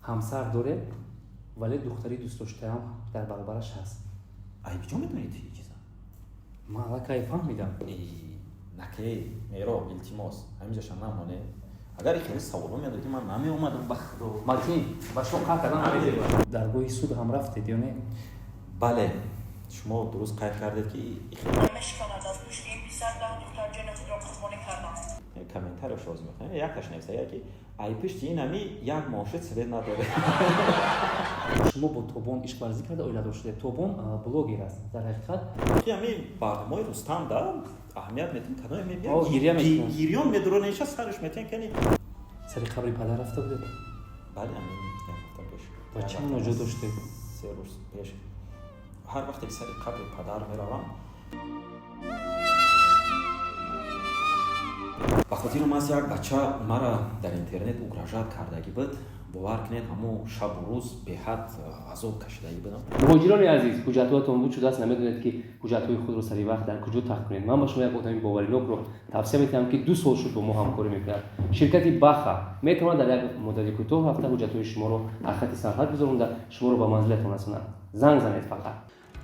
Ҳамсар доред, вале духтари дӯстдоштаам дар баробараш ҳаст. Ай, биҷо медонед ин чиза? Ман аллакай фаҳмидам. Наке, Меҳроб, илтимос, ҳаминҷаша намоне. Агар хеле саволо медодӣ, ман намеомадам, ба Худо. Матин, ба шумо қат кардан намезебад. Даргоҳи суд ҳам рафтед ё не? Бале, шумо дуруст қайд кардед, ки мешиканад. Аз пушти ин писар 10 духтар ҷони худро қурбонӣ карданд. Комментарияш роз мехонем. Якташ нависта, яки ай пишти ин ами як моҳ шуд, свет надоре. Шумо бо Тобон ишқварзӣ карда, оиладор шудед. Тобон блогер аст дар ҳақиқат. Ки ами барномаи Рустам да аҳамият метем, кадоме? О, гиря мекунад. Гирён медуронеша, сараш метем кани. Сари қабри падар рафта будед? Бале, ами як ҳафта пеш. Ва чӣ муноҷот доштед? 3 рӯз пеш. Ҳар вақте ки сари қабри падар меравам, ба хотирам аст, як бача мара дар интернет угрожать кардагӣ буд. Бовар кунед, ҳамо шабу рӯз беҳад азоб кашидагӣ будам. Муҳоҷирони азиз, ҳуҷҷатҳоятон буд шудааст, намедонед, ки ҳуҷҷатҳои худро сари вақт дар куҷо тахт кунед. Ман ба шумо як одами боваринокро тавсия метиҳам, ки 2 сол шуд бо мо ҳамкорӣ мекунад. Ширкати Баха метавонад дар як муддати кӯтоҳ рафта ҳуҷҷатҳои шуморо аз хати сарҳад гузаронда, шуморо ба манзилатон расонад. Занг занед фақат.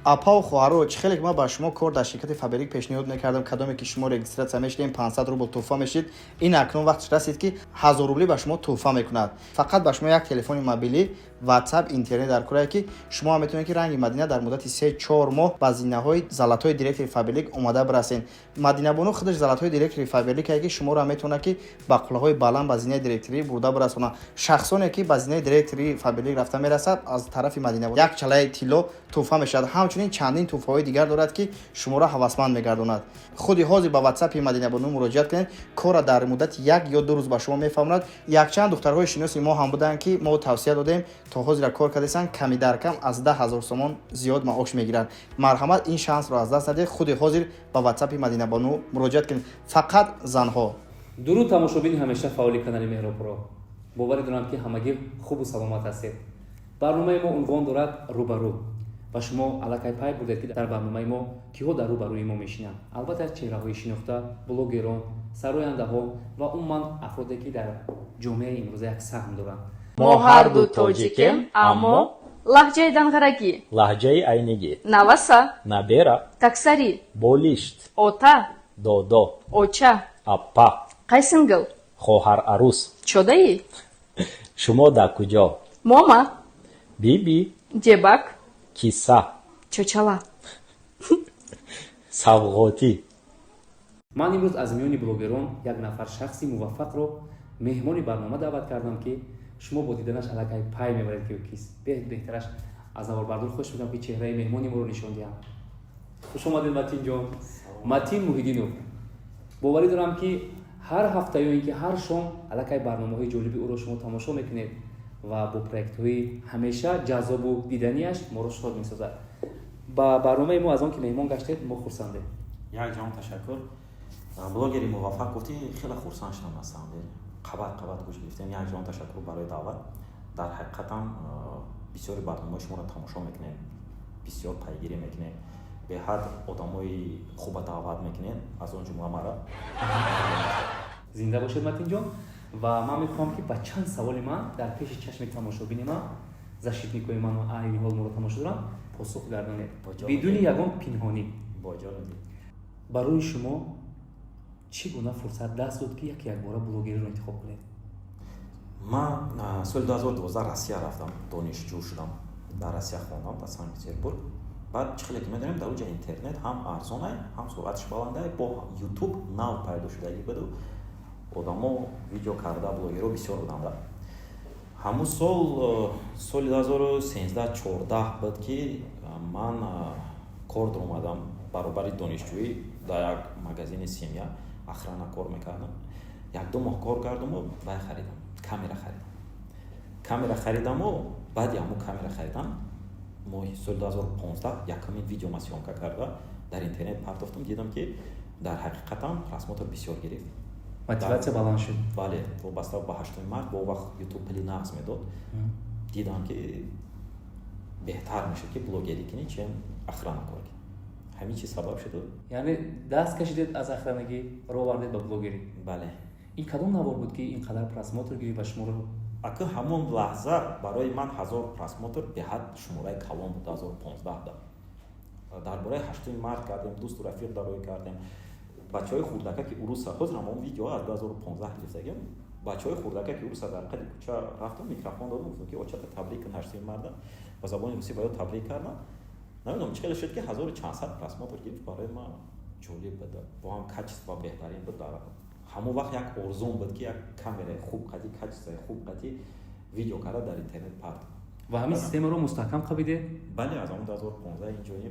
Апау хоҳаро, чӣ хеле ки ман ба шумо кор дар ширкати Фаберлик пешниҳод мекардам, кадоме ки шумо регистрация мешудем, 500 рубл тӯҳфа мешид. Ин акнун вақтш расид, ки 1000 рублӣ ба шумо тӯҳфа мекунад. Фақат ба шумо як телефони мобилӣ, WhatsApp, интернет дар курае, ки шумо ҳам метавонед, ки ранги Мадина дар муддати 3-4 моҳ ба зинаҳои золотой директори Фаберлик омада бирасед. Мадинабону худаш золотой директори Фаберликае, ки шуморо метавонад, ки ба қуллаҳои баланд, ба зинаи директорӣ бурда бирасонад. Шахсоне ки ба зинаи директори Фаберлик рафта мерасад, аз тарафи Мадинабону як чалаи тилло тӯҳфа мешавад. Ҳамчунин чандин тӯҳфаҳои дигар дорад, ки шуморо ҳавасманд мегардонад. Худи ҳозир ба ватсапи Мадинабону муроҷиат кунед, корра дар муддати 1 ё 2 рӯз ба шумо мефаҳмонад. Якчанд духтарҳои шиноси мо ҳам буданд, ки мо тавсия додем, то ҳозира кор кардастанд, ками дар кам аз 10 000 сомон зиёд маош мегиранд. Марҳамат, ин шансро аз даст надиҳед. Худи ҳозир ба ватсапи Мадинабону муроҷиат кунед. Фақат занҳо. Дуруд, тамошобини ҳамеша фаъоли канали Меҳробро. Боварӣ дорам, ки ҳамагӣ хубу саломат ҳастед. Барномаи мо унвон дорад «Рӯбарӯ», ва шумо аллакай пай бурдед, ки дар барномаи мо киҳо дар рӯбарӯи мо мешинанд. Албатта, чеҳраҳои шинохта, блогерон, сарояндаҳо ва умуман афроде, ки дар ҷомеаи имрӯза як саҳм доранд. Мо ҳарду тоҷикем, аммо Лаҳҷаи данғарагӣ. Лаҳҷаи айнигӣ. Наваса. Набера. Таксарӣ. Болишт. Ота. Додо. Оча. Аппа. Қайсингил. Хоҳар-арӯс. Чодаӣ. Шумо дар куҷо? Мома. Биби. Ҷебак. Киса. Чочала. Савғотӣ. Ман имрӯз аз миёни блогерон як нафар шахси муваффақро меҳмони барнома даъват кардам, ки шумо бо диданаш аллакай пай мебаред, ки ӯ кист. Беҳтараш, аз наворбардор хоҳиш мекунам, ки чеҳраи меҳмони моро нишон диҳам. Хуш омадед, Матинҷон. Матин Муҳиддинов. Боварӣ дорам, ки ҳар ҳафта ё ин ки ҳар шом аллакай барномаҳои ҷолиби ӯро шумо тамошо мекунед ва бо проектҳои ҳамеша ҷаззобу диданияш моро шод месозад. Ба барномаи мо аз он ки меҳмон гаштед, мо хурсандем. Як ҷаҳон ташаккур. Блогери муваффақ гуфтӣ, хеле хурсанд шудам. На самом деле қабат қабат гӯш гирифтем. Як ҷаҳон ташаккур барои даъват. Дар ҳақиқатам бисёри барномаҳои шуморо тамошо мекунем, бисёр пайгирӣ мекунем. Беҳад одамои хуба даъват мекунем, аз он ҷумла мара. Зинда бошед, Матинҷон. Ва ман мехоҳам, ки ба чанд саволи ман дар пеши чашми тамошобини ман, защитникои ману айни ҳол моро тамошо дорам, посух гардонед бидуни ягон пинҳонӣ. Барои шумо чӣ гуна фурсат даст дод, ки як якбора блогериро интихоб кунед? Ман соли 2012 Россия рафтам, донишҷӯ шудам, дар Россия хондам, дар Санкт Петербург. Баъд чӣ хеле ки медонем, дар уҷа интернет ҳам арзонай, ҳам суръаташ баландай. Бо Ютуб нав пайдо шудагӣ буду, одамо видео карда, блогерҳо бисёр буданд. Ҳамун сол, соли 2013, 14 буд, ки ман кор даромадам. Баробари донишҷӯӣ дар як магазини «Семья» охрана кор мекардам. 1-2 моҳ кор кардаму вай харидам, камера харидам. Камера харидаму баъди ҳамун камера харидан, моҳи соли 2015 якумин видеома съёмка карда, дар интернет партофтам. Дидам, ки дар ҳақиқатам просмотр бисёр гирифт. Мотиватсия баланд шуд. Бале, вобаста ба 8-уми март, бо вақт Ютуб пули нағз медод. Дидам, ки беҳтар мешуд, ки блогерӣ кунӣ, чем охрана кор кунӣ. Ҳамин чиз сабаб шуду. Яъне даст кашидед аз охранагӣ, ро овардед ба блогерӣ. Бале. Ин кадом навор буд, ки ин қадар просмотр гирифт ва шуморо Ака, ҳамон лаҳза барои ман 1000 просмотр беҳад шумораи калон буд. 2015 да дар бораи 8-уми март кардем, дӯсту рафиқ дароӣ кардем, бачаҳои хурдака, ки уруса. Ҳозир ҳамон видео аз 2015 гирифтагим. Бачаҳои хурдака, ки уруса, дар қади кӯча рафтам, микрофон додам, гуфтам, ки очата табрик кун 8-уми марта. Ба забони русӣ ба ё табрик кардам. Намедонам, чӣ хеле шуд, ки ҳазору чандсад просмотр гирифт. Барои ман ҷолиб буд, бо ҳам качество беҳтарин буд. Дар ҳамон вақт як орзум буд, ки як камераи хуб қати, качествои хуб қати видео карда дар интернет парт. Ва ҳамин системаро мустаҳкам қабидед? Бале, аз ҳамон 2015 инҷои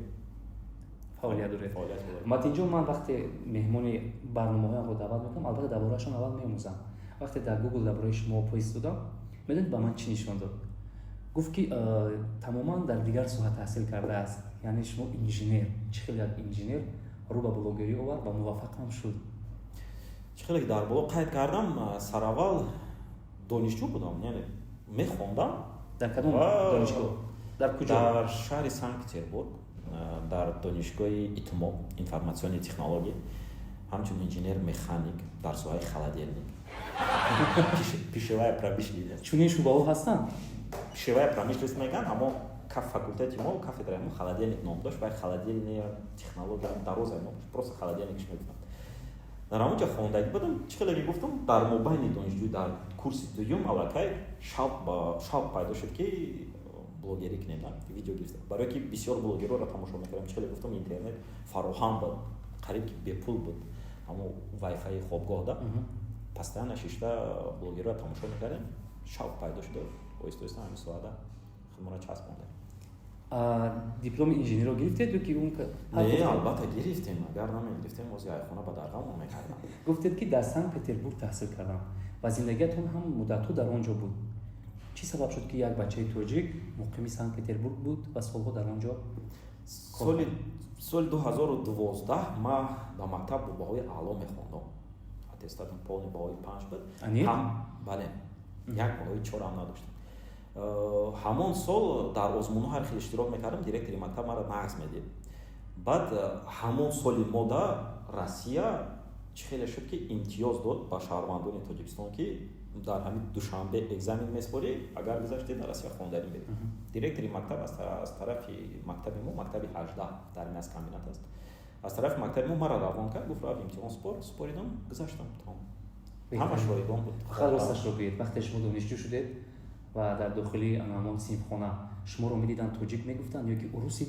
фаъолият доред. Фаъолият дорем. Матинҷон, ман вақте меҳмони барномаҳоямро даъват мекунам, албатта дар бораашон аввал меомӯзам. Вақте дар Гугл дар бораи шумо поиск додам, медонед, ба ман чӣ нишон дод? Гуфт, ки тамоман дар дигар соҳа таҳсил кардааст. Яъне шумо инженер, чӣ хел як инженер рӯ ба блогерӣ овард ва муваффақ ҳам шуд? Чӣ хеле ки дар боло қайд кардам, сараввал донишҷӯ будам, яъне мехондам. Дар кадом донишгоҳ, дар куҷо? Дар шаҳри Санкт Петербург, дар донишгоҳи ИТМО, информационные технологии, ҳамчун инженер механик дар соҳаи холодильник, пищевая промышленность. Чунин шӯъбаҳо ҳастанд? Пищевая промышленность мегӯянд. Ҳамо факултети мо, кафедраи мо холодильник ном дошт ва холодильная технология дароза ном дошт, просто холодильникш мегуфтанд. Дар ҳамон ҷо хондагӣ будам. Чӣ хеле ки гуфтам, дар мобайни донишҷӯй, дар курси дуюм, аллакай шавқ пайдо шуд, ки блогерӣ кунем, видео гирифтам, барое ки бисёр блогерҳоро тамошо мекардам. Чӣ хеле гуфтам, интернет фароҳам буд, қариб ки бепул буд, ҳамо вайфаи хобгоҳда постоянно шишта блогерҳоро тамошо мекардем. Шавқ пайдо шуда, оҳиста оҳиста ҳамин соҳада худмонро часпондем. Дипломи инженерро гирифтед ё ки он? Не, албатта, гирифтем. Агар намегирифтем, ози айхона ба дарғамон мекардам. Гуфтед, ки дар Санкт Петербург таҳсил кардам ва зиндагиятон ҳам муддатҳо дар он ҷо буд. Чӣ сабаб шуд, ки як бачаи тоҷик муқими Санкт Петербург буд ва солҳо дар он ҷо? Соли 2012 ман дар мактаб бо баҳои аъло мехондам, аттестатам полный баҳои 5 буд. Бале, як баҳои 4-ам надоштам. Ҳамон сол дар озмунҳо ҳар хел иштирок мекардам, директори мактаб маро нағз медид. Баъд ҳамон соли мода Россия чӣ хеле шуд, ки имтиёз дод ба шаҳрвандони Тоҷикистон, ки дар ҳамин Душанбе экзамен меспорӣ, агар гузаштӣ, дар Россия хонданӣ мерӣ. Директори мактаб аз тарафи мактаби мо, мактаби 18 дар мясокомбинат аст, аз тарафи мактаби мо маро равон кард, гуфт: «Рав, имтиҳон спор». Споридам, гузаштам, тамом, ҳамаш ройгон буд. Фақат росташро гӯед, вақте шумо донишҷӯ шудед ва дар дохили ҳамон синфхона шуморо медиданд, тоҷик мегуфтанд ё ки уруси?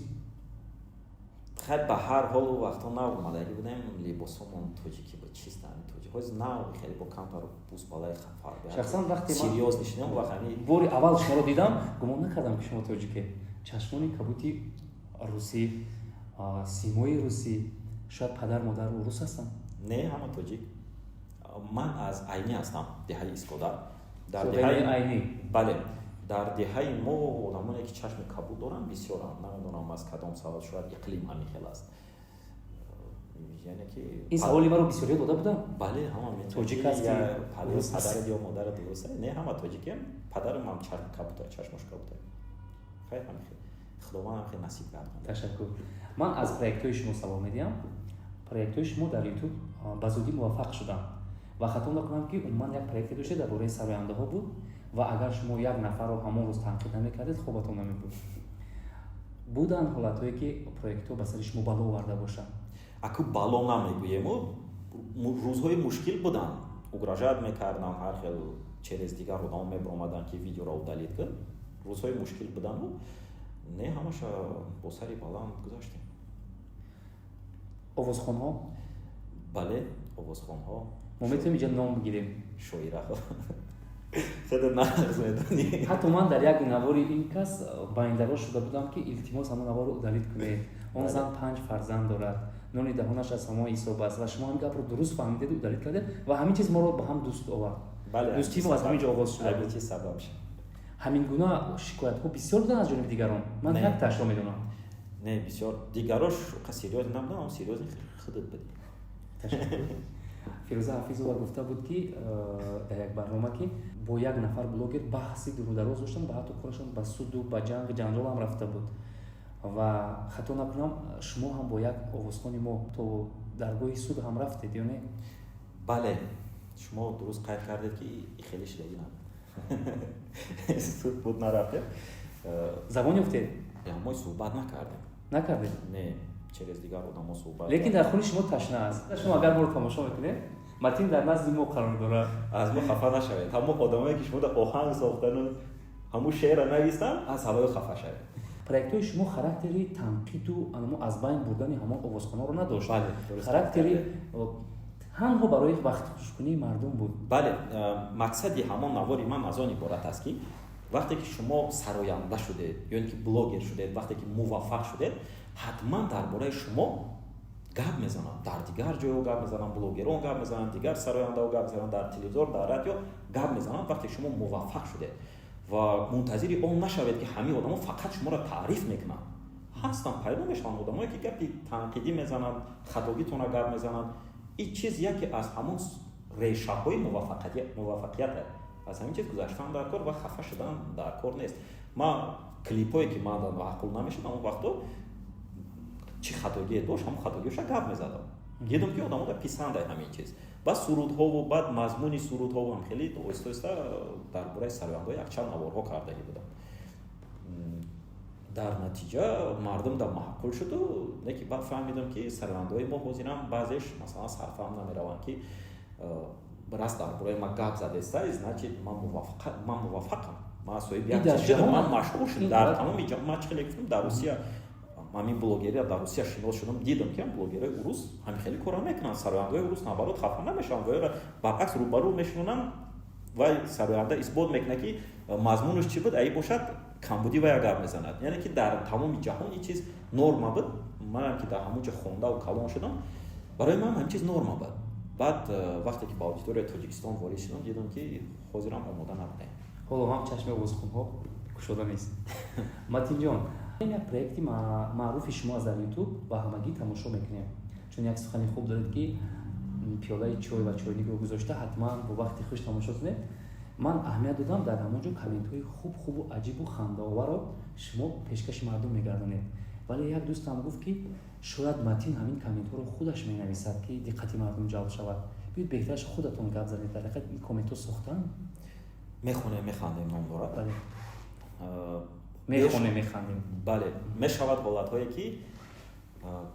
Хай, ба ҳар ҳол, у вақтҳо нав омадагӣ будем, либосҳомон тоҷикӣ буд, чиста тоҷик. Ҳози нав хеле бо камтар пӯстбалаи фарбе. Шахсан вақте серьёз нишинем, вақт ҳами бори аввал шуморо дидам, гумон накардам, ки шумо тоҷике. Чашмони кабути русӣ, симои русӣ. Шояд падар модар урус ҳастанд? Не, ҳама тоҷик. Ман аз Айнӣ ҳастам, деҳаи Искодар. Дар деҳаи Айнӣ. Бале, дар деҳаи мо одамоне, ки чашми кабуд доранд, бисёранд. Намедонам, аз кадом сабаб, шояд иқлим ҳамин хел аст, яъне ки Ин саволи маро бисёриё дода будам. Бале, ҳама. Тоҷик ҳасти? Падарат ё модарат урус? Не, ҳама тоҷикем. Падарам ҳам чашм кабута, чашмош кабута. Хай, ҳамин хел Худованд ҳам хел насиб кард. Ташаккур. Ман аз проектҳои шумо савол медиҳам. Проектҳои шумо дар Ютуб ба зудӣ муваффақ шуданд ва хато накунам, ки умуман як проекте доштед, дар бораи сарояндаҳо буд ва агар шумо як нафарро ҳамон рӯз танқид намекардед, хобатон намебуд. Буданд ҳолатҳое, ки проектҳо ба сари шумо бало оварда бошанд? Аку, бало намегӯему, рӯзҳои мушкил буданд. Угрожать мекарданд, ҳар хел через дигар одамо мебаромаданд, ки видеоро удалить кун. Рӯзҳои мушкил буданду не, ҳамаша бо сари баланд гузаштем. Овозхонҳо? Бале, овозхонҳо. Мо метавонем инҷа ном бигирем? Шоираҳо хеле нағз медонӣ. Ҳатто ман дар як навори ин кас байндароз шуда будам, ки илтимос, ҳамон наворро удалить кунед, он зан панҷ фарзанд дорад, нони даҳонаш аз ҳамон ҳисоб аст. Ва шумо ҳамин гапро дуруст фаҳмидеду удалить кардед ва ҳамин чиз моро ба ҳам дӯст овард. Дӯстии мо аз ҳамин ҷо оғоз шуда. Ҳамин чиз сабаб шуд. Ҳамин гуна шикоятҳо бисёр буданд аз ҷониби дигарон? Ман яктаашро медонам. Не, бисёр дигарош серьёз набуданд, он серьёзный худат будӣ. Ташаккур. Фирӯза Ҳафизова гуфта буд, ки дар як барнома, ки бо як нафар блогер баҳси дурудароз доштанд ва ҳатто корашон ба суду, ба ҷанг ҷанҷол ҳам рафта буд. Ва хато накунам, шумо ҳам бо як овозхони мо то даргоҳи суд ҳам рафтед ё не? Бале, шумо дуруст қайд кардед, ки хеле шидагӣ набуд. Суд буд, нарафтем. Забон ёфтед? Мо суҳбат накардем. Накардед? Не, через дигар одамо суҳбат. Лекин дар хуни шумо ташна аст. Шумо агар моро тамошо мекунед, Матин дар назди мо қарор дорад. Аз мо хафа нашавед. Ҳамон одамое, ки шумо оҳанг сохтану ҳамун шеърро навистан, аз ҳавои хафа шавед. Проектҳои шумо характери танқиду анамо аз байн бурдани ҳамон овозхонаро надошт. Бале, дуруст. Характери танҳо барои вақтхушкунии мардум буд. Бале, мақсади ҳамон навори ман аз он иборат аст, ки вақте ки шумо сароянда шудед ё ин ки блогер шудед, вақте ки муваффақ шудед, ҳатман дар бораи шумо гап мезананд, дар дигар ҷойҳо гап мезананд, блогерон гап мезананд, дигар сарояндаҳо гап мезананд, дар телевизор, дар радио гап мезананд. Вақте шумо муваффақ шудед ва мунтазири он нашавед, ки ҳамаи одамо фақат шуморо таъриф мекунанд. Ҳастанд, пайдо мешаванд одамое, ки гапи танқидӣ мезананд, хатогитона гап мезананд. Ин чиз яке аз ҳамон решаҳои муваффақият. Аз ҳамин чиз гузаштан дар кор ва хафа шудан дар кор нест. Ман клипое, ки ман маъқул намешуд, ҳамон вақто чӣ хатогие дошт, ҳамон хатогиша гап мезадам. Дидам, ки одамода писандай ҳамин чиз. Баъд сурудҳову баъд мазмуни сурудҳову ҳам хеле оҳиста оҳиста дар бораи сарояндаҳо якчанд наворҳо кардагӣ будам. Дар натиҷа мардум да маъқул шуду. Не ки баъд фаҳмидам, ки сарояндаҳои мо ҳозирам баъзеш, масалан, сарфаҳм намераванд, ки раст дар бораи ман гап задеста, значит, ман муваффақам, ман соҳиби як чиз шудам, ман машҳур шудам дар тамоми. Ман чӣ хеле гуфтам, дар Русия ҳамин блогерия, дар Русия шинос шудам, дидам, ки блогерҳои урус ҳамин хеле кора мекунанд. Сарояндаҳои урус, наоборот, хафа намешаванд, ваёра баръакс рӯбарӯ мешунонанд. Вай сароянда исбот мекунад, ки мазмунаш чӣ буд, аи бошад камбудӣ вая гап мезанад. Яъне ки дар тамоми ҷаҳон ин чиз норма буд. Манам, ки дар ҳамон ҷо хондаву калон шудам, барои ман ҳамин чиз норма буд. Баъд вақте ки ба аудиторияи Тоҷикистон ворид шудам, дидам, ки ҳозирам омода набудаем. Ҳоло ҳам чашми овозхонҳо кушода нест. Матинҷон, як проекти маъруфи шумо аз дар Ютуб ва ҳамагӣ тамошо мекунем, чун як сухани хуб доред, ки пиёлаи чой ва чойникро гузошта, ҳатман бо вақти хуш тамошо кунед. Ман аҳамият додам, дар ҳамон ҷо комментҳои хуб хубу аҷибу хандаоварро шумо пешкаши мардум мегардонед. Вале як дӯстам гуфт, ки шояд Матин ҳамин комментҳоро худаш менависад, ки диққати мардум ҷалб шавад. Биёед, беҳтараш худатон гап занед. Дар ҳақиқат ин комментҳо сохтан? «Мехонем, механдем» ном дорад. Бале, «Мехонем, механдем». Бале, мешавад ҳолатҳое, ки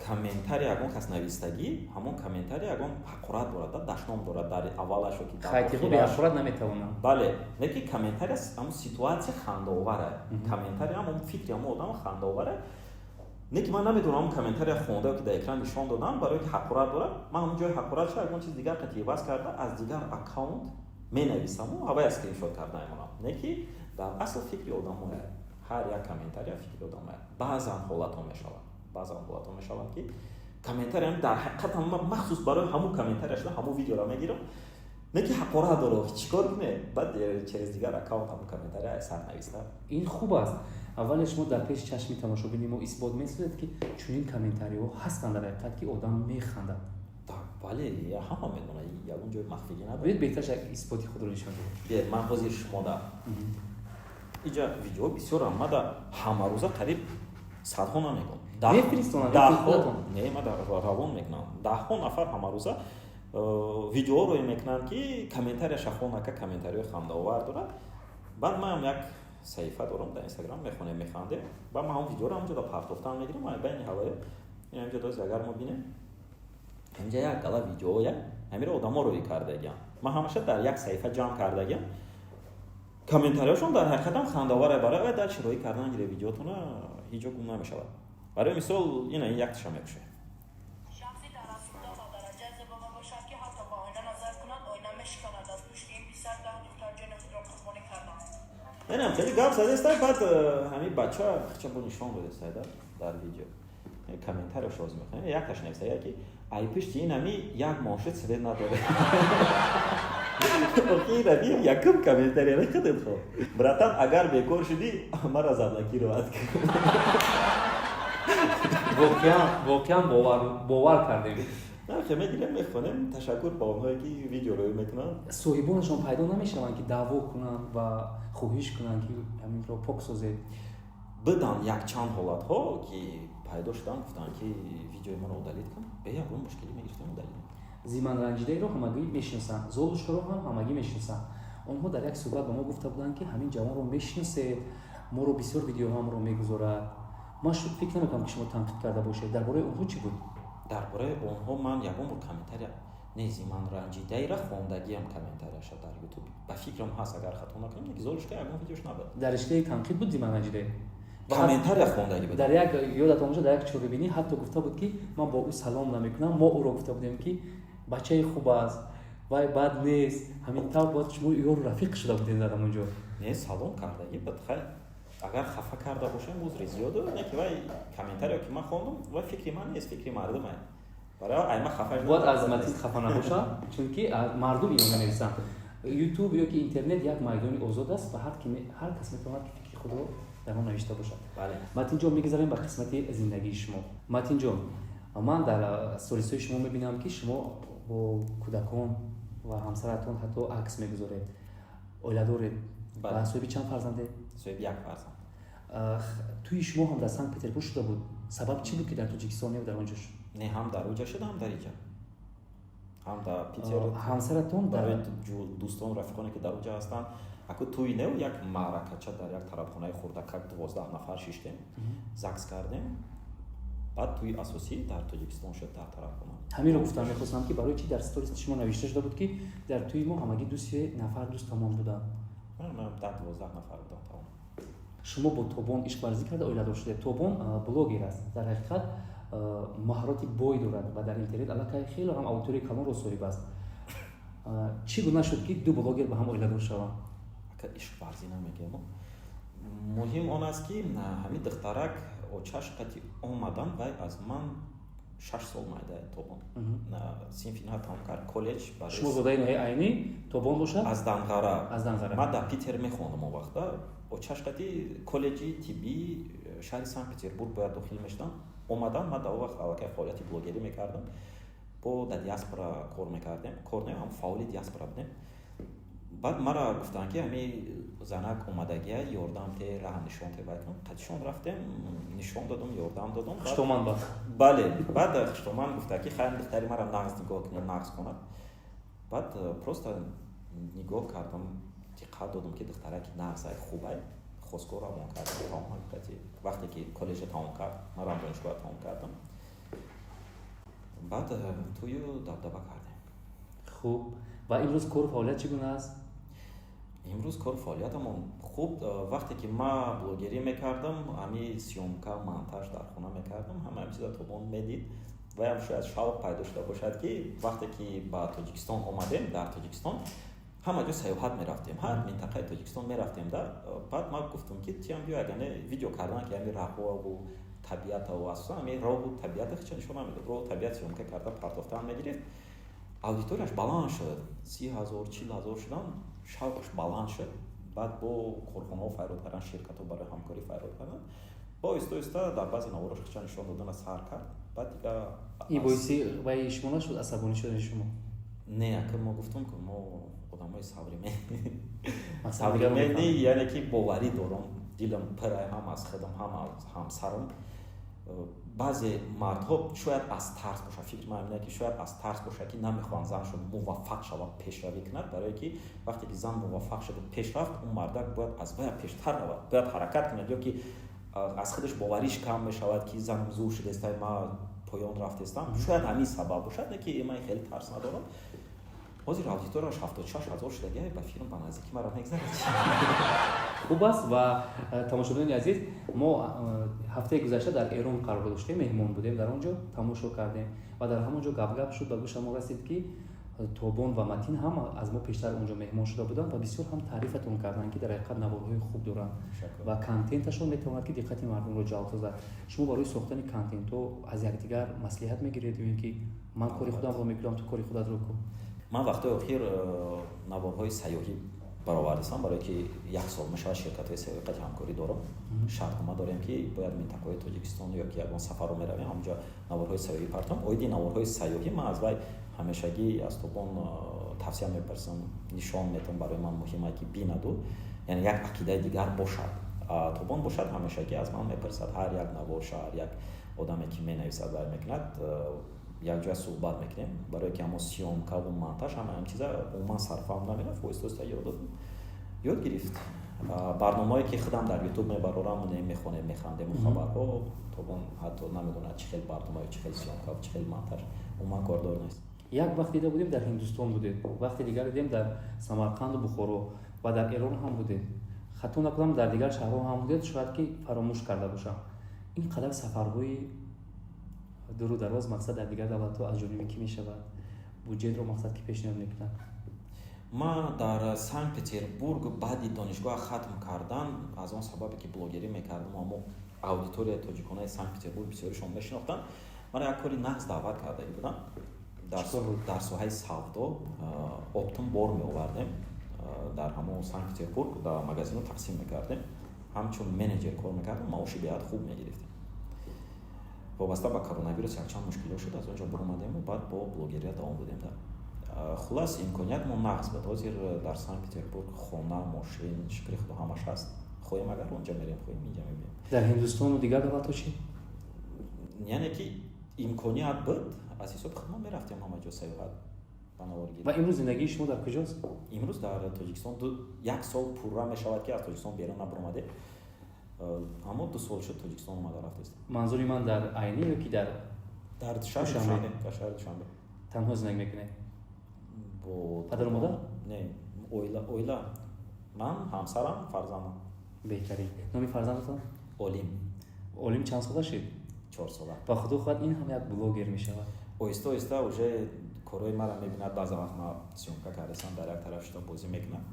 комментарий ягон кас навистагӣ, ҳамон комментарий ягон ҳақорат дорад, дашном дорад дар аввалашо ки Хайтиҳо беҳақорат наметавонанд. Бале, не ки комментарий ҳамон ситуатсия хандаовара, комментарий ҳамон фикри ҳамон одам хандаовара. Не ки ман намедонам, ҳамон комментария хонда ки дар экран нишон додам, барое ки ҳақорат дорад, ман ҳамон ҷои ҳақорат ша ягон чиз дигар қати иваз карда, аз дигар аккаунт менависаму ҳавай скриншот карда мемонам. Не ки дар асл фикри одамое, ҳар як комментария фикри одамое. Баъзан ҳолатҳо мешавад, баъзан ҳолатҳо мешаванд, ки комментариям дар ҳақиқат махсус барои ҳамун комментария шуда, ҳамун видеоро мегирам, не ки ҳақорат дорад, чӣ кор куне? Баъд через дигар аккаунт ҳамун комментария сар нависта. Ин хуб аст. Аввале шумо дар пеши чашми тамошобини мо исбот месозед, ки чунин комментариҳо ҳастанд дар ҳақиқат, ки одам механдад. Бале, ҳама медонад, ягон ҷои махфигӣ надорад. Биёед, беҳтараш як исботи худро нишон диҳед. Биёед, ман ҳозир шумода иҷа видео бисёрам, мада ҳамарӯза қариб садҳо намегӯм. Мефиристонанд? Не, ма равон мекунам. Даҳҳо нафар ҳамарӯза видеоро мекунанд, ки комментарияша хонака, комментариҳои хандаовар дорад. Баъд манам як саҳифа дорам дар Инстаграм, «Мехонем, механдем». Баъд ман ҳамон видеоро ҳамҷода партофтан мегирам. Байни ҳаваё ҳамҷо доз агар мо бинем, ҳамҷа як гала видеоя ҳамиро одамо рӯй кардагиам. Ман ҳамаша дар як саҳифа ҷамъ кардагиам. Комментариҳошон дар ҳақиқатам хандаовар. Барои вай дар чироӣ кардан гире, видеотона ҳеҷ ҷо гум намешавад. Барои мисол, ина ин якташа мекушед. Шахси дарасуда ба дараҷа зебо мебошад, ки ҳатто ба оина назар кунад, оина мешиканад. Аз пушти ин писар 10 духтар ҷони худро қурбонӣ карданд. Инам хеле гап задеста. Баъд ҳамин бача хча бо нишон додеста дар видео. Комментарияш роз мехонем. Якташ нависта, яки ай пишти ин ҳами як моҳ шуд, свет надоре. Охи, якум комментария худат хо. Братан, агар бекор шудӣ, мара заблокировать кун. Воқеан, воқеан бовар кардем. Хе, мегирем, мехонем. Ташаккур ба онҳое, ки видео рӯй мекунанд. Соҳибонашон пайдо намешаванд, ки даъво кунанд ва хоҳиш кунанд, ки ҳаминро пок созед? Биданд якчанд ҳолатҳо, ки пайдо шуданд, гуфтанд, ки видеои маро удалить кун. Бе ягон мушкилӣ мегирифтем, удалить. Зиманранҷидаиро ҳамагӣ мешиносанд, Золушкаро ҳам ҳамагӣ мешиносанд. Онҳо дар як суҳбат ба мо гуфта буданд, ки ҳамин ҷавонро мешиносед, моро бисёр видеоҳамро мегузорад. Ман фикр намекунам, ки шумо танқид карда бошед. Дар бораи онҳо чӣ буд? Дар бораи онҳо ман ягон бор комментария нези ман ранҷидаира хондагиам, комментарияша дар Ютуб, ба фикрам, ҳаст, агар хато накунам, ки Золушка ягон видеош набуд. Дар риштаи танқид буд зиман ранҷидаи? Комментария хондагӣ буд. Дар як, ёдатон бошад, дар як чорабинӣ ҳатто гуфта буд, ки ман бо ӯ салом намекунам. Мо ӯро гуфта будем, ки бачаи хуб аст, вай бад нест. Ҳамин тавр бояд шумо ёру рафиқ шуда будем дар ҳамон ҷо. Не, салом кардагӣ буд. Хай, агар хафа карда бошем, узри зиёду. Не ки вай комментариё ки ман хондум, вай фикри ман нест, фикри мардум ай. Барои ай ман хафа Бояд аз Матин хафа набошад, чунки мардум ино менависанд. Ютуб ё ки интернет як майдони озод аст ва ҳар кас метавонад, ки фикри худро дар он навишта бошад. Бале. Матинҷон, мегузарем ба қисмати зиндагии шумо. Матинҷон, ман дар сторисҳои шумо мебинам, ки шумо бо кӯдакон ва ҳамсаратон ҳатто акс мегузоред. Оила доред ва соҳиби чанд фарзандед? Соҳиби як фарзанд. Тӯи шумо ҳам дар Санкт Петербург шуда буд. Сабаб чӣ буд, ки дар Тоҷикистон не, дар он ҷо шуд? Не, ҳам дар уҷа шуд, ҳам дар иҷа, ҳам дар Питер. Ҳамсаратон дар Барои дӯстон, рафиқоне, ки дар уҷа ҳастанд, аку тӯи неу, як маъракача дар як тарабхонаи хурдакак, 12 нафар шиштем, ЗАГС кардем. Баъд тӯи асосӣ дар Тоҷикистон шуд, дар тарабхона. Ҳаминро гуфтам, мехостам, ки барои чӣ дар сторис шумо навишта шуда буд, ки дар тӯи мо ҳамагӣ ду се нафар дӯстамон буданд? Дар 12 нафар будам, тамом. Шумо бо Тобон ишқварзӣ карда, оиладор шудед. Тобон блогер аст, дар ҳақиқат маҳорати бой дорад ва дар интернет аллакай хеле ҳам аудиторияи калонро соҳиб аст. Чӣ гуна шуд, ки ду блогер ба ҳам оиладор шаванд? Ака, ишқварзӣ намегӯям. Муҳим он аст, ки ҳамин духтарак очаш қати омадан. Вай аз ман 6 сол майда, Тобон. Синфи на тамом кард, коллеҷ. Шумо зодаи ноҳияи Айнӣ, Тобон бошад? Аз Данғара. Аз Данғара. Ман дар Питер мехондам он вақта. Очаш қати коллеҷи тиббии шаҳри Санкт Петербург бояд дохил мешудам. Омадам, ман дар он вақт аллакай фаъолияти блогерӣ мекардам, бо дар диаспора кор мекардем, кор не, ҳам фаъоли диаспора будем. Баъд мара гуфтанд, ки ҳами занак омадагия, ёрдам те, раҳ нишон те, вай кун. Қатишон рафтем, нишон додум, ёрдам додум. Хуштоман ба Бале. Баъд хуштоман гуфта, ки хайр, духтари мара нағз нигоҳ кунед, нағз хонад. Баъд просто нигоҳ кардам, диққат додум, ки духтараки нағзай, хубай. Хостгор равон кардам, тамом. Ҳақиқати, вақте ки коллеҷа тамом кард, манам донишгоҳа тамом кардам, баъд тӯю дабдаба кардем. Хуб, ва имрӯз кору фаъолият чӣ гуна аст? Имрӯз кору фаъолиятамон хуб. Вақте ки ман блогерӣ мекардам, ҳами съёмка, монтаж дар хона мекардам, ҳама чиза Тобон медид. Ваям шояд шавқ пайдо шуда бошад, ки вақте ки ба Тоҷикистон омадем, дар Тоҷикистон ҳама ҷо сайёҳат мерафтем, ҳар минтақаи Тоҷикистон мерафтем да. Баъд ман гуфтам, ки тиям биё, агане видео кардан, ки ҳами раҳоаву табиатаву, асосан ҳами роҳу табиата хича нишон намедод, роҳу табиат съёмка карда партофтан мегирифт. Аудиторияш баланд шуд, 30 000, 40 000 шудан, шавқаш баланд шуд. Баъд бо корхонаҳо файрод кардан, ширкатҳо барои ҳамкорӣ файрод кардан. Бо оҳиста оҳиста дар баъзе наворош хича нишон додана сар кард. Баъд дига Ин боиси вай шумо нашуд, асабонӣ шудани шумо? Не, ака, мо гуфтум, ки мо одамои современный, яъне ки боварӣ дорам, дилам пирай ҳам аз худам, ҳам аз ҳамсарам. Баъзе мардҳо шояд аз тарс бошад, фикри ман ин ки шояд аз тарс бошад, ки намехоҳанд заншон муваффақ шавад, пешравӣ кунад, барое ки вақте ки зан муваффақ шуду пеш рафт, он мардак бояд аз вая пештар равад, бояд ҳаракат кунад, ё ки аз худаш бовариш кам мешавад, ки занам зур шудеста, ма поён рафтестам. Шояд ҳамин сабаб бошад. Не ки ман хеле тарс надорам. Ҳозир аудиторияш 76 000 шудагия, ба филм ба наздики маро мегзарад. Хуб аст. Ва тамошобинони азиз, мо ҳафтаи гузашта дар Эрон қарор доштем, меҳмон будем, дар он ҷо тамошо кардем ва дар ҳамон ҷо гапгап шуд, ба гӯшамо расид, ки Тобон ва Матин ҳам аз мо пештар онҷо меҳмон шуда буданд ва бисёр ҳам таърифатон карданд, ки дар ҳақиқат наворҳои хуб доранд ва контенташон метавонад, ки диққати мардумро ҷалб созад. Шумо барои сохтани контентҳо аз якдигар маслиҳат мегиред ё ин ки ман кори худамро мекунам, ту кори худатро кун? Ман вақтҳои охир наворҳои сайёҳӣ баровардастам, барое ки як сол мешавад, ширкатҳои сайёҳӣ қати ҳамкорӣ дорам, шартнома дорем, ки бояд минтақаҳои Тоҷикистон ё ки ягон сафарро меравем, ҳамҷо наворҳои сайёҳӣ партом. Оиди наворҳои сайёҳӣ ман аз вай ҳамешагӣ, аз Тобон тавсия мепурсам, нишон метавам. Барои ман муҳима, ки бинаду, яъне як ақидаи дигар бошад. Тобон бошад, ҳамешагӣ аз ман мепурсад ҳар як наворша, ҳар як одаме, ки менависад, вай мекунад, якҷоя суҳбат мекунем, барое ки ҳамо съёмка ву монтаж, ҳама ҳам чиза умуман сарфаҳм намерафт, оҳиста оҳиста ёд додам. Ёд гирифт. Барномаое ки худам дар Ютуб мебарорам, мехонем, механдему, хабарҳо тобон, ҳатто намедонад чӣ хел барнома, чӣ хел съёмка, чӣ хел монтаж, умуман кордор нест. Як вақт дида будем, дар Ҳиндустон будед, вақти дигар дидем, дар Самарқанду Бухоро ва дар Эрон ҳам будед. Хато накунам, дар дигар шаҳрҳо ҳам будед, шояд ки фаромӯш карда бошам. Ин қадар сафарҳои дуру дароз, мақсад, дар дигар давлатҳо аз ҷониби кӣ мешавад? Буҷетро, мақсад, ки пешниҳод мекунад? Ман дар Санкт Петербург баъди донишгоҳ хатм кардан, аз он сабабе ки блогерӣ мекардам, аммо аудиторияи тоҷиконаи Санкт Петербург бисёришон мешинохтанд, мана як кори нағз даъват кардаги будам дар соҳаи савдо. Оптом бор меовардем дар ҳамон Санкт Петербург, дар магазино тақсим мекардем. Ҳамчун менеҷер кор мекардам, маоши беҳад хуб мегирифтем. Вобаста ба коронавирус якчанд мушкилиҳо шуд, аз он ҷо баромадему баъд бо блогерия давом додем. Хулас, имконият мо нағз буд. Ҳозир дар Санкт Петербург хона, мошин, шукри Худо, ҳамаш ҳаст. Хоҳем агар, онҷа мерем, хоҳем, инҷа мебием. Дар Ҳиндустону дигар давлатҳо чӣ? Яъне ки имконият буд, аз ҳисоби худ мо мерафтем ҳама ҷо сайёҳат ба наворгирӣ. Ва имрӯз зиндагии шумо дар куҷост? Имрӯз дар Тоҷикистон. Як сол пурра мешавад, ки аз Тоҷикистон берун набаромадем, аммо 2 сол шуд, Тоҷикистон омада рафтаистем. Манзури ман, дар Айнӣ ё ки дар Дар шаҳри Душанбе, дар шаҳри Душанбе. Танҳо зиндагӣ мекунед? Бо падару модар? Не, оила, оила. Ман, ҳамсарам, фарзандам. Беҳтарин. Номи фарзандатон? Олим. Олим чанд сола шид? 4 сола. Ба Худо хоҳад, ин ҳам як блогер мешавад. Оҳиста оҳиста уже корҳои мара мебинад. Баъза вақт ма съёмка кардасам, дар як тараф шуда бозӣ мекунам,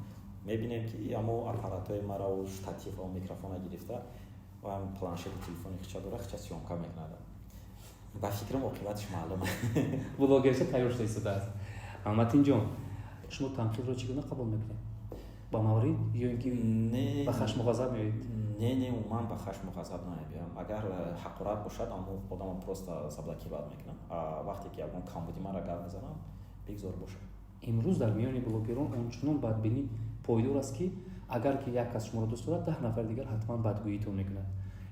мебинем, ки амо аппаратҳои мараву штативу микрофона гирифта ва планшети, телефони хича дора, хича съёмка мекунад. Ба фикрам, оқибатиш маълум. Блогерша тайёр шуда истодааст. Матинҷон, шумо танқидро чӣ гуна қабул мекунед? Ба маврид ё ин ки Не. ба хашму ғазаб меоед? Не, умуман ба хашму ғазаб намебиям. Агар ҳақорат бошад, амо одамо просто заблокировать мекунам. Вақте ки ягон камбуди мара гап мезанам, бигзор бошад. Имрӯз дар миёни блогерон ончунон бадбинӣ пойдор аст, ки агар ки як кас шуморо дӯст дорад, 10 нафари дигар ҳатман бадгӯитон мекунад.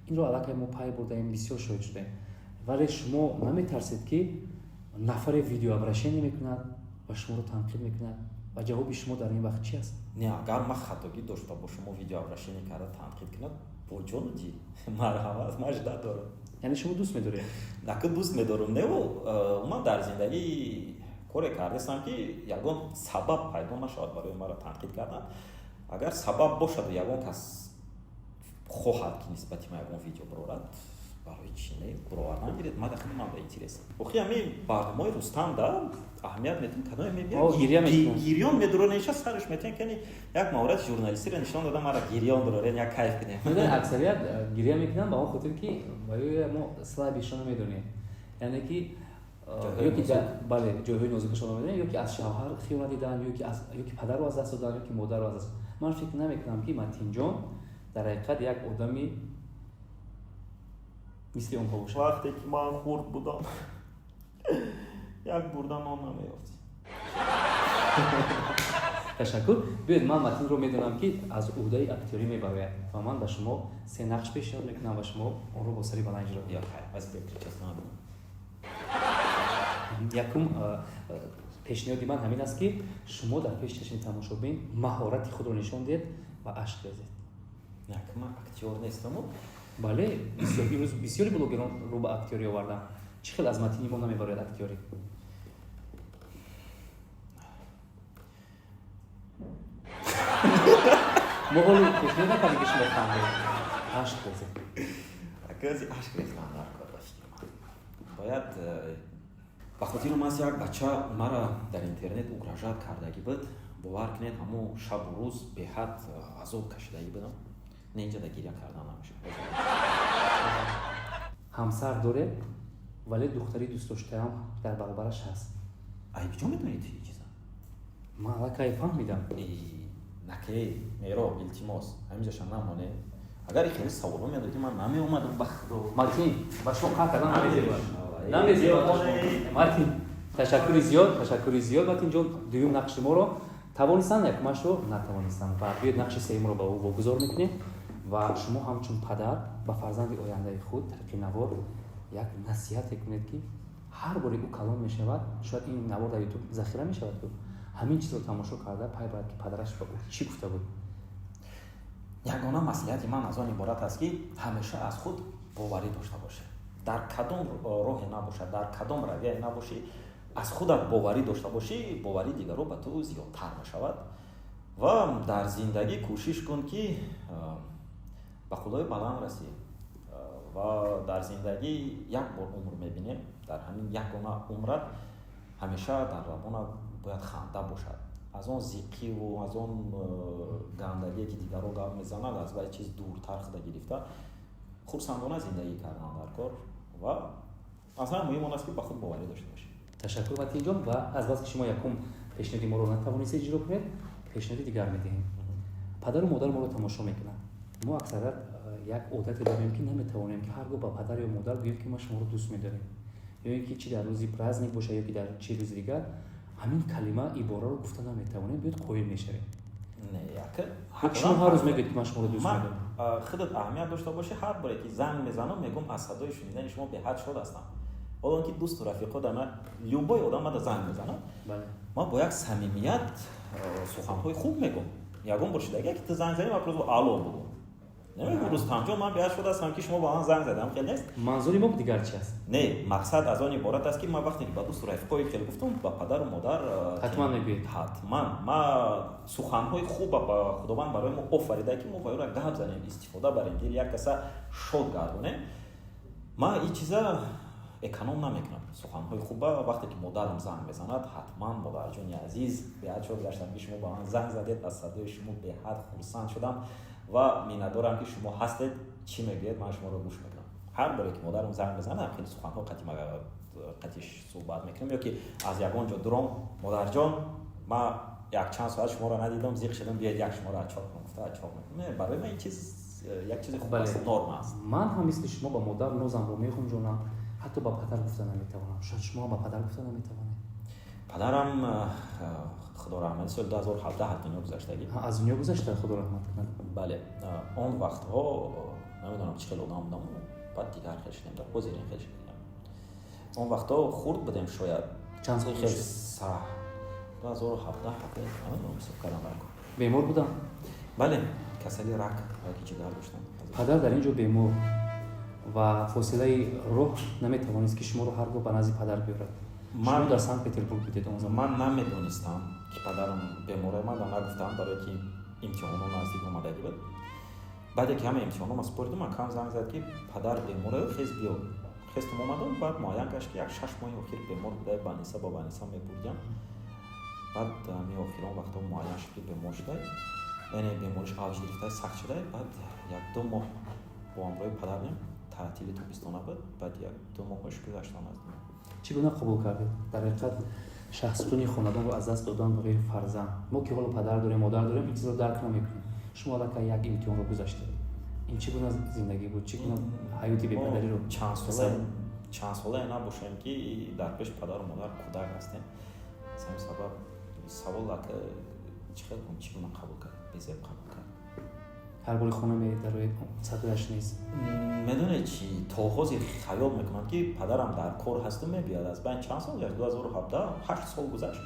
Инро аллакай мо пай бурдаем, бисёр шоҳид шудаем. Вале шумо наметарсед, ки нафаре видеообращение мекунад ва шуморо танқид мекунад, ва ҷавоби шумо дар ин вақт чи аст? Не, агар ман хатогӣ дошта бошам, видеообращение карда танқид кунад, бо ҷону дил марҳамат, ман ждать дорам. Яъне шумо дӯст медоред? Наки дӯст медорам, неву ман дар зиндагӣ коре кардастам, ки ягон сабаб пайдо нашавад барои маро танқид кардан. Агар сабаб бошаду ягон кас хоҳад, ки нисбати ман ягон видео бирорад, барои чӣ не, бировардан гиред. Ман дахли ман ба интерес. Охи, ҳами барномаи Рустам да аҳамият метем, кадоме мебиям, гирён медуронеша, сараш метем, кани як маҳорати журналистиро нишон дода, мара гирён дурорен, як кайф кунем. Аксарият гиря мекунанд ба он хотир, ки мо слабый шона медонем, яъне ки ёки, бале, ҷойҳои нозукашонро медонем, ё ки аз шавҳар хиёнат дидан, ё ки падарро аз даст додан, ё ки модарро аз даст. Ман фикр намекунам, ки Матинҷон дар ҳақиқат як одами мисли онҳо бошад. Вақте ки ман хурд будам, як бурда нон намеёфтем. Ташаккур. Биёед, ман Матинро медонам, ки аз уҳдаи актёрӣ мебарояд, ва ман ба шумо се нақш пешниҳод мекунам ва шумо онро бо сари баланд иҷро. Ё хайр, аз прическа надорам. Якум пешниҳоди ман ҳамин аст, ки шумо дар пеши чашми тамошобин маҳорати худро нишон диҳед ва ашк резед. Як ман актёр нестаму. Бале, имрӯз бисёри блогерон рӯ ба актёрӣ оварданд. Чӣ хел аз Матини мо намебарояд актёрӣ? Мо ҳоло пешниҳод накардем, ки шумо хандед, ашк резед. Акази ашк рездан дар кор, ба фикри ман, бояд ба хотирам аст, як бача мара дар интернет угрожать кардагӣ буд. Бовар кунед, ҳамо шабу рӯз беҳад азоб кашидагӣ будам. Не, инҷа да гиря кардан намешавад. Ҳамсар доред, вале духтари дӯстдоштаам дар баробараш ҳаст. Ай, куҷо медонед ин чиза? Ман аллакай фаҳмидам. Наке, меро, илтимос, ҳаминҷаша намоне. Агар хеле саволо медодӣ, ман намеомадам, ба Худо. Мартин, ба шумо қаҳр кардан намезебад, намезебад. Мартин, ташаккури зиёд, ташаккури зиёд. Мартинҷон дуюм нақши моро тавонистанд, якумашро натавонистанд, ва биёед, нақши сеюмро ба ӯ вогузор мекунем ва шумо ҳамчун падар ба фарзанди ояндаи худ тариқи навор як насиҳате кунед, ки ҳар боре ӯ калон мешавад, шояд ин навор дар Ютуб захира мешавад, ку ҳамин чизро тамошо карда пай барад, ки падараш ба ӯ чӣ гуфта буд. Ягона маслиҳати ман аз он иборат аст, ки ҳамеша аз худ боварӣ дошта бошед. Дар кадом роҳе набошад, дар кадом равияе набошӣ, аз худат боварӣ дошта бошӣ, боварии дигаро ба ту зиёдтар мешавад. Ва дар зиндагӣ кӯшиш кун, ки ба қуллаи баланд расӣ. Ва дар зиндагӣ як бор умр мебинем, дар ҳамин ягона умрат ҳамеша дар лабонат бояд ханда бошад. Аз он зиқиву аз он гандагие, ки дигарро гап мезанад, аз вай чиз дуртар худа гирифта, хурсандона зиндагӣ кардан дар кор. Ва аз ҳама муҳим он аст, ки ба худ боварӣ дошта бошӣ. Ташаккур, Матинҷон. Ва азбаски шумо якум пешниҳоди моро натавонистед иҷро кунед, пешниҳоди дигар медиҳем. Падару модар моро тамошо мекунанд. Мо аксарият як одате дорем, ки наметавонем, ки ҳар гоҳ ба падар ё модар гӯем, ки мо шуморо дӯст медорем, ё ин ки чи дар рӯзи праздник боша, ё ки дар чи рӯзи дигар, ҳамин калима, ибораро гуфта наметавонем. Биёд, қоил мешавем. Не, яке. Шумо ҳар рӯз мегӯед, ки ман шуморо дӯст Ман медорам. Худат аҳамият дошта бошӣ, ҳар боре ки занг мезанам, мегӯм: аз садои шунидани шумо беҳад шод ҳастам. Ҳоло он ки дӯсту рафиқо да ман, любой одам мада занг мезанад, ман бо як самимият суханҳои хуб мегӯм. Ягон бор шудагия, ки ту занг задӣ, ман просто алло бугӯм? Намегӯм: Рустамҷон, ман беҳад шод ҳастам, ки шумо ба ман занг задам. Хел нест. Манзури мо дигар чи аст? Не, мақсад аз он иборат аст, ки ман вақте ки ба дӯсту рафиқои хел гуфтам, ба падару модар Ҳатман мегӯед. Ҳатман. Ма суханҳои хуба ба Худованд барои мо офарида, ки мо ба ӯра гап занем, истифода барем, дили як каса шод гардонем. Ман ин чиза эконом намекунам, суханҳои хуба. Вақте ки модарам занг мезанад, ҳатман: модарҷони азиз, беҳад шод гаштам, ки шумо ба ман занг задед, аз садои шумо беҳад хурсанд шудам ва миннатдорам, ки шумо ҳастед. Чӣ мегӯед, ман шуморо гӯш мекунам. Ҳар боре ки модарам занг мезанад, хеле суханҳо қатиш суҳбат мекунем. Ё ки аз ягон ҷо дуром: модарҷон, ман якчанд соат шуморо надидам, зиқ шудам, биёед, як шуморо отчёт кунам, гуфта отчёт мекунам. Барои ман ин чиз як чизи хуб аст, норма аст. Ман ҳам мисли шумо ба модар нозамро мехунҷонам, ҳатто ба падар гуфта наметавонам. Шояд шумо ҳам ба падар гуфта наметавонед. Падарам, Худо раҳмат, соли 2017 аз дунё гузаштагӣ. Аз дунё гузашта, Худо раҳмат кунад. Бале, он вақтҳо намедонам, чӣ хел одам будам, баъд дигар хел шудем, дар ҳозир ин хел шудем. Он вақтҳо хурд будем шояд. Чанд сол? Хел саҳ 2017, намедонам, ҳисоб кардам барко. Бемор будам? Бале, касали рак, раки ҷигар доштам. Падар дар ин ҷо бемор ва фосилаи роҳ наметавонист, ки шуморо ҳар гоҳ ба назди падар биёрад. Шумо дар Санкт Петербург будед он замон. Ман намедонистам, ки падарам бемора. Ман нагуфтам, барое ки имтиҳонҳо наздик омадагӣ буд. Баъде ки ҳама имтиҳонҳома супоридум, акам занг зад, ки падар бемораю, хез, биё. Хестум, омадам. Баъд муайян гашт, ки як 6 моҳи охир бемор буда, больница ба больница мебурдям. Баъд ами охирон вақтҳо муайян шуд, ки бемор шуда, яъне бемориш авҷ гирифта, сахт шуда. Баъд як ду моҳ бо ҳамроҳи падар будем, таътили тобистона буд. Баъд як ду моҳош гузаштам аз дунё. Чӣ гуна қабул кардед? Дар ҳақиқат, шахсутуни хонадонро аз даст додан барои фарзанд, мо ки ҳоло падар дорем, модар дорем, ин чизро дарк намекунем. Шумо аллакай як имтиҳонро гузаштед. Ин чӣ гуна зиндагӣ буд? Чӣ гуна ҳаёти бепадариро? Чанд солае набошем, ки дар пеши падару модар кӯдак ҳастем. Аз ҳамин сабаб савол ака, чӣ хел, чӣ гуна қабул кард? Безеб қабул кард. Ҳар бори хона медароед, садояш нест. Медонед чӣ, то ҳозир хаёл мекунам, ки падарам дар кор ҳасту мебиёд. Аз байн чанд сол гузашт, 2017, 8 сол гузашт,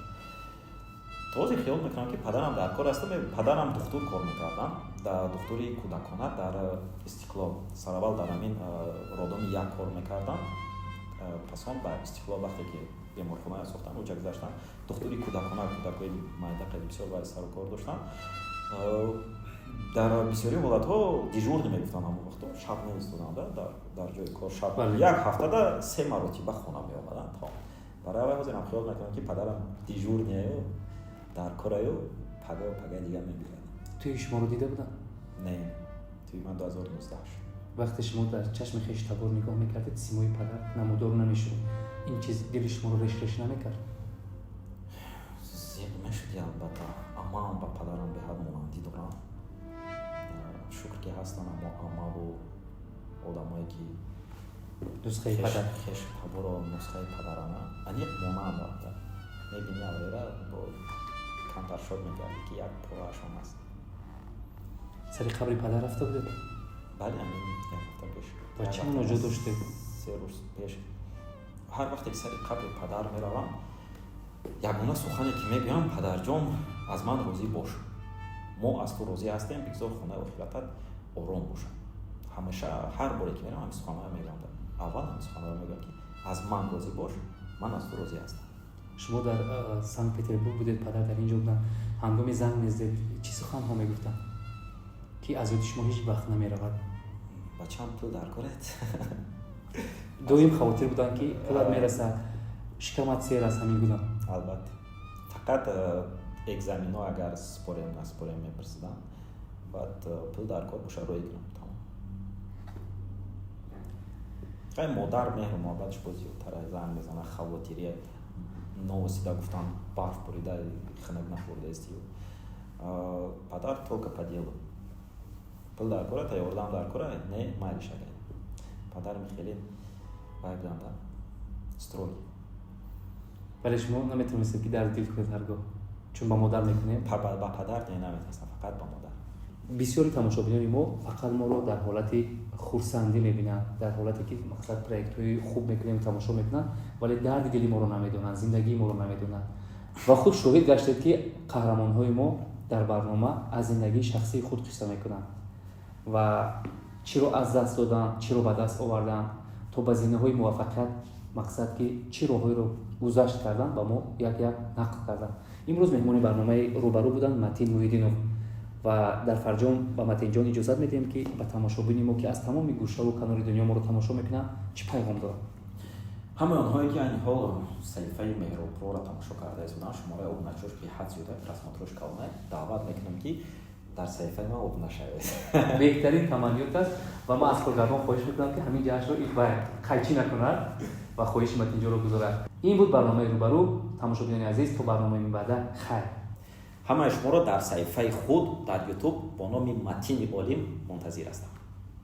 то ҳозир хаёл мекунам, ки падарам дар кор ҳасту. Падарам духтур кор мекардам, дар духтури кӯдакона дар Истиқлол. Сараввал дар ҳамин роддоми як кор мекардам, пасон ба Истиқлол, вақте ки беморхонаро сохтанд, оҷа гузаштам. Духтури кӯдакона, кӯдакҳои майда қади бисёр вай сару кор доштанд. Дар бисёри ҳолатҳо дежурный мегуфтанд ҳамон вақто, шаб меистоданд дар ҷои кор, шаб як ҳафтада се маротиба хона меомаданд. То барои вай ҳозирам хиёл мекунам, ки падарам дежурный аю, дар кораю, пагаю пагаи дигар мебирад. Тӯи шуморо дида будам? Не, тӯи ман 2019 шуд. Вақте шумо дар чашми хештабор нигоҳ мекардед, симои падар намудор намешуд. Ин чиз дили шуморо реш реш намекард? Зиқ мешуди, албатта. Амаам ба падарам беҳад монандӣ дорам. Шукр, ки ҳастанд аммо амаву одамое, ки нусхаи падар. Хеш таборо нусхаи падарана, аниқ монанд. Мебини авера, бо камтар шод мегардӣ, ки як пораашон аст. Сари қабри падар рафта будед? Бале, ҳамин як ҳафта пеш. Ва чӣ муноҷот доштед? 3 рӯз пеш. Ҳар вақте ки сари қабри падар меравам, ягона сухане, ки мегӯям: падарҷон, аз ман розӣ бош. Мо аз ту розӣ ҳастем, бигзор хонаи охиратат ором бошад. Ҳамеша, ҳар боре ки мерам, ҳамин суханҳоро мегӯям. Аввал ҳамин суханҳоро мегӯям, ки аз ман розӣ бош, ман аз ту розӣ ҳастам. Шумо дар Санкт Петербург будед, падар дар ин ҷо буданд. Ҳангоми занг мезадед, чӣ суханҳо мегуфтанд, ки аз ёди шумо ҳеҷ вақт намеравад? Бачам, пул дар корет. Доим хавотир буданд, ки пулат мерасад, шикамат сер аст, ҳамин гуна? Албатта, фақат экзамено агар спорем, наспорем, мепурсидам. Баъд пул дар кор боша, рӯй кунам, тамом. Хай, модар меҳру муҳаббаташ боз зиёдтар, занг мезана, хавотирия новосида гуфтан, барф бурида, хунук нахӯрдаисти. Падар только по делу: пул дар кора, та ёрдам дар кора, не, майлиш. Агай падарам хеле вай буданда, строгий. Вале шумо наметавонистед, ки дар дил кунед ҳаргоҳ, чун ба модар мекунем. Ба падар не, наметавонистам, фақат ба модар. Бисёри тамошобинони мо фақат моро дар ҳолати хурсандӣ мебинанд, дар ҳолате ки, мақсад, проектҳои хуб мекунем, тамошо мекунанд, вале дарди дили моро намедонанд, зиндагии моро намедонанд. Ва худ шоҳид гаштед, ки қаҳрамонҳои мо дар барнома аз зиндагии шахсии худ қисса мекунанд ва чиро аз даст доданд, чиро ба даст оварданд, то ба зинаҳои муваффақият, мақсад, ки чӣ роҳҳоеро гузашт карданд, ба мо як як нақл карданд. Имрӯз меҳмони барномаи «Рӯбарӯ» буданд Матин Муҳиддинов. Ва дар фарҷом ба Матинҷон иҷозат медиҳем, ки ба тамошобини мо, ки аз тамоми гӯшаву канори дунё моро тамошо мекунанд, чӣ пайғом дорад. Ҳамаи онҳое, ки айни ҳол саҳифаи Меҳроб-Проро тамошо карда истоданд, шумораи обуначиёш беҳад зиёда, просмотрош калона, даъват мекунам, ки дар саҳифаи ман обуна шавед. Беҳтарин таманниёт аст. Ва ман аз коргардон хоҳиш мекунам, ки ҳамин ҷашнро ва қайчӣ накунад ва хоҳиши Матинҷонро гузорад. Ин буд барномаи «Рӯбарӯ». Тамошобинони азиз, то барномаи минбаъда хайр. Ҳамаи шуморо дар саҳифаи худ дар Ютуб бо номи Матини Олим мунтазир ҳастам.